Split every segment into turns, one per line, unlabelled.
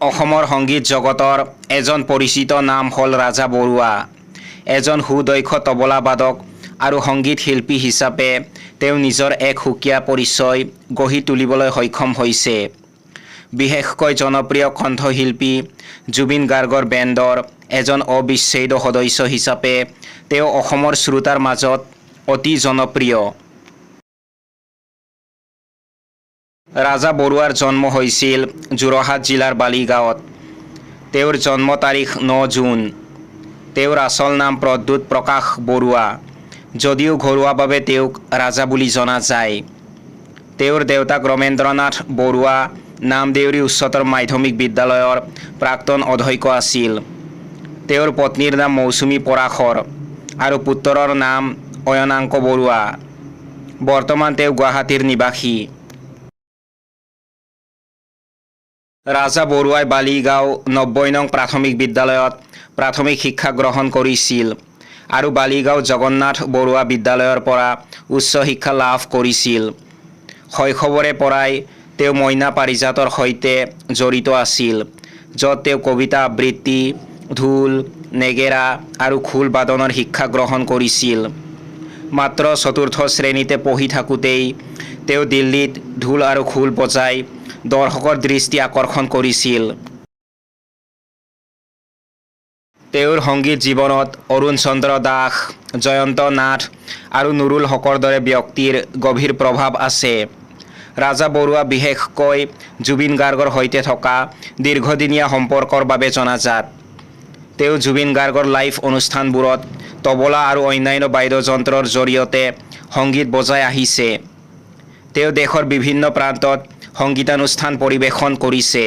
অসমৰ সংগীত জগতৰ এজন পৰিচিত নাম হ'ল ৰাজা বৰুৱা। এজন সুদক্ষ তবলা বাদক আৰু সংগীত শিল্পী হিচাপে তেওঁ নিজৰ এক সুকীয়া পৰিচয় গঢ়ি তুলিবলৈ সক্ষম হৈছে। বিশেষকৈ জনপ্ৰিয় কণ্ঠশিল্পী জুবিন গাৰ্গৰ বেণ্ডৰ এজন অবিচ্ছেদ্য সদস্য হিচাপে তেওঁ অসমৰ শ্ৰোতাৰ মাজত অতি জনপ্ৰিয়। ৰাজা বৰুৱাৰ জন্ম হৈছিল যোৰহাট জিলাৰ বালিগাঁৱত। তেওঁৰ জন্ম তাৰিখ ন জুন। তেওঁৰ আচল নাম প্ৰদ্যুৎ প্ৰকাশ বৰুৱা যদিও ঘৰুৱাভাৱে তেওঁক ৰাজা বুলি জনা যায়। তেওঁৰ দেউতাক ৰমেন্দ্ৰনাথ বৰুৱা নামদেউৰী উচ্চতৰ মাধ্যমিক বিদ্যালয়ৰ প্ৰাক্তন অধ্যক্ষ আছিল। তেওঁৰ পত্নীৰ নাম মৌচুমী পৰাশৰ আৰু পুত্ৰৰ নাম অয়নাংক বৰুৱা। বৰ্তমান তেওঁ গুৱাহাটীৰ নিবাসী। ৰাজা বৰুৱাই বালিগাঁও 90 নং প্ৰাথমিক বিদ্যালয়ত প্ৰাথমিক শিক্ষা গ্ৰহণ কৰিছিল আৰু বালিগাঁও জগন্নাথ বৰুৱা বিদ্যালয়ৰ পৰা উচ্চ শিক্ষা লাভ কৰিছিল। শৈশৱৰে পৰাই তেওঁ মইনা পাৰিজাতৰ সৈতে জড়িত আছিল, য'ত তেওঁ কবিতা আবৃত্তি, ঢোল, নেগেৰা আৰু খোল বাদনৰ শিক্ষা গ্ৰহণ কৰিছিল। মাত্ৰ চতুৰ্থ শ্ৰেণীতে পঢ়ি থাকোঁতেই তেওঁ দিল্লীত ঢোল আৰু খোল বজাই দৰ্শকৰ দৃষ্টি আকৰ্ষণ কৰিছিল। তেওঁৰ সংগীত জীৱনত অৰুণ চন্দ্ৰ দাস, জয়ন্ত নাথ আৰু নুৰুল হকৰ দৰে ব্যক্তিৰ গভীৰ প্ৰভাৱ আছে। ৰাজা বৰুৱা বিশেষকৈ জুবিন গাৰ্গৰ সৈতে থকা দীৰ্ঘদিনীয়া সম্পৰ্কৰ বাবে জনাজাত। তেওঁ জুবিন গাৰ্গৰ লাইভ অনুষ্ঠানবোৰত তবলা আৰু অন্যান্য বাদ্যযন্ত্ৰৰ জৰিয়তে সংগীত বজাই আহিছে। তেওঁ দেশৰ বিভিন্ন প্ৰান্তত সংগীতানুষ্ঠান পৰিৱেশন কৰিছে।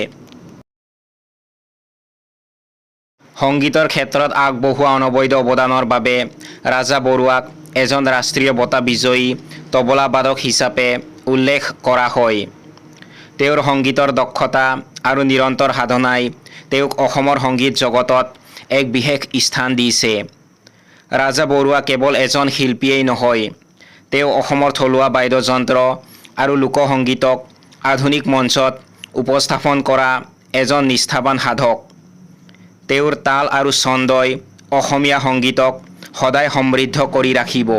সংগীতৰ ক্ষেত্ৰত আগবঢ়োৱা অনবদ্য অৱদানৰ বাবে ৰাজা বৰুৱাক এজন ৰাষ্ট্ৰীয় বঁটা বিজয়ী তবলা বাদক হিচাপে উল্লেখ কৰা হয়। তেওঁৰ সংগীতৰ দক্ষতা আৰু নিৰন্তৰ সাধনাই তেওঁক অসমৰ সংগীত জগতত এক বিশেষ স্থান দিছে। ৰাজা বৰুৱা কেৱল এজন শিল্পীয়েই নহয়, তেওঁ অসমৰ থলুৱা বাদ্যযন্ত্ৰ আৰু লোকসংগীতক আধুনিক মঞ্চত উপস্থাপন কৰা এজন নিষ্ঠাবান সাধক। তেওঁৰ তাল আৰু ছন্দই অসমীয়া সংগীতক সদায় সমৃদ্ধ কৰি ৰাখিব।